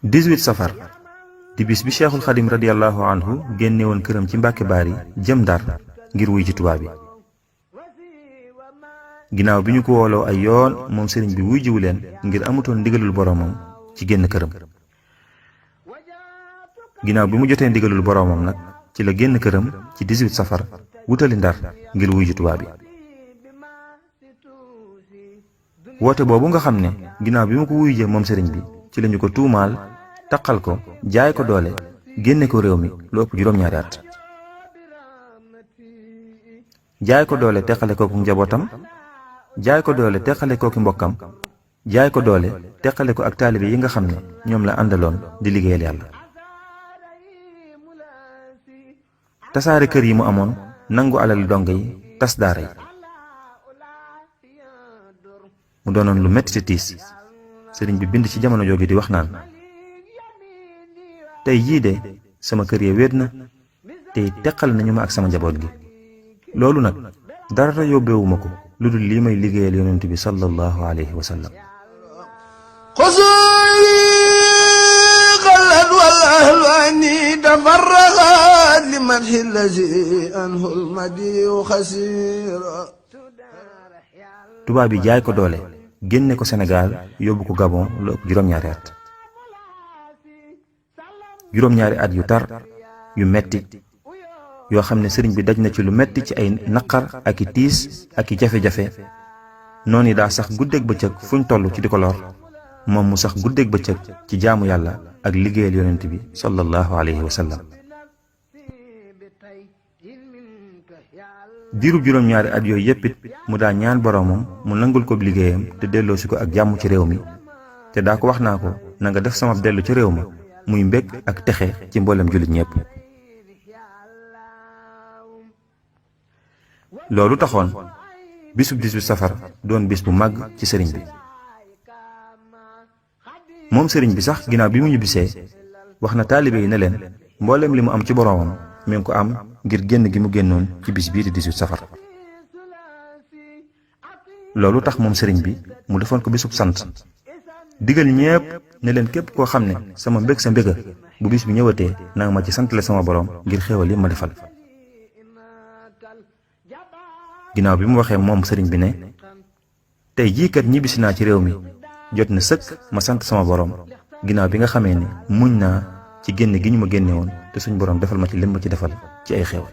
18 safar di bis bi cheikhul xadim radiyallahu anhu génne woon këram ci Mbàkke Baari jëm Ndar ngir wuy ji tubaab bi. ginnaaw bi ñu ko wooloo ay yoon moom sëriñ bi wuy jiwu leen ngir amutoon ndigalul boromam ci génn këram. ginnaaw bi mu jotee ndigalul boromam nag ci la génn këram ci 18 safar wutali Ndar ngir wuy ji tubaab bi. woote boobu nga xam ne ginnaaw bi mu ko wuy jee moom sëriñ bi ci lañu ko tuumaal taqal ko jaay ko doole génne ko réew mi lu ëpp juróom-ñaari at. jaay ko doole teqale kooku njabootam, jaay ko doole teqale kooki mbokkam, jaay ko doole teqale ko ak taalibe yi nga xam ne ñoom la àndaloon di liggéeyal yàlla. tasaare kër yi mu amoon, nangu alal dongo yi, tas daara yi. mu doonoon lu metti te tiis. sëriñ bi bind ci jamono jooju di wax naan tey jii de sama kër ya wéet na te teqal nañu ma ak sama njaboot gi. loolu nag dara yóbbeewuma ko lu dul lii may liggéeyal yonent bi sallallahu alayhi wa sallam. xalat wal ahwani tafarraxat li madhi lazi anhu al madiu xasira. tubaab bi jaay ko doole génne ko Sénégal yóbbu ko Gabon lu ëpp juróom-ñaari at. juróom-ñaari at yu tar yu metti yoo xam ne sëriñ bi daj na ci lu metti ci ay naqar ak i tiis ak i jafe-jafe. noonu yi daa sax guddeeg bëccëg fuñ toll ci di ko lor moom mu sax guddeeg bëccëg ci jaamu yàlla ak liggéeyal yonent bi sallallahu alayhi wa sallam. diirub juróom-ñaari at yooyu yépp it mu daa ñaan boroomam mu nangul ko liggéeyam te delloosi ko ak jàmm ci réew mi te daa ko wax naa ko na nga def sama dellu ci réew ma muy mbég ak texe ci mboolem jullit ñépp. loolu taxoon bisub 18 safar doon bis bu màgg ci sëriñ bi. moom sëriñ bi sax ginnaaw bi mu ñibbisee wax na taalibe yi ne leen mboolem li mu am ci boroomam mi ngi ko am ngir génn gi mu génnoon ci bis bii di 18 safar. loolu tax moom sëriñ bi mu defoon ko bisub sant digal ñépp ne leen képp koo xam ne sama mbég sa mbéga bu bis bi ñëwatee nanga ma ci santale sama borom ngir xéewal yi ma defal. ginnaaw bi mu waxee moom sëriñ bi ne tey jii kat ñibbisi naa ci réew mi jot na sëkk ma sant sama borom ginnaaw bi nga xamee ne muñ naa ci génn gi ñu ma génne woon te suñ borom defal ma ci lim ma ci defal ci ay xéewal.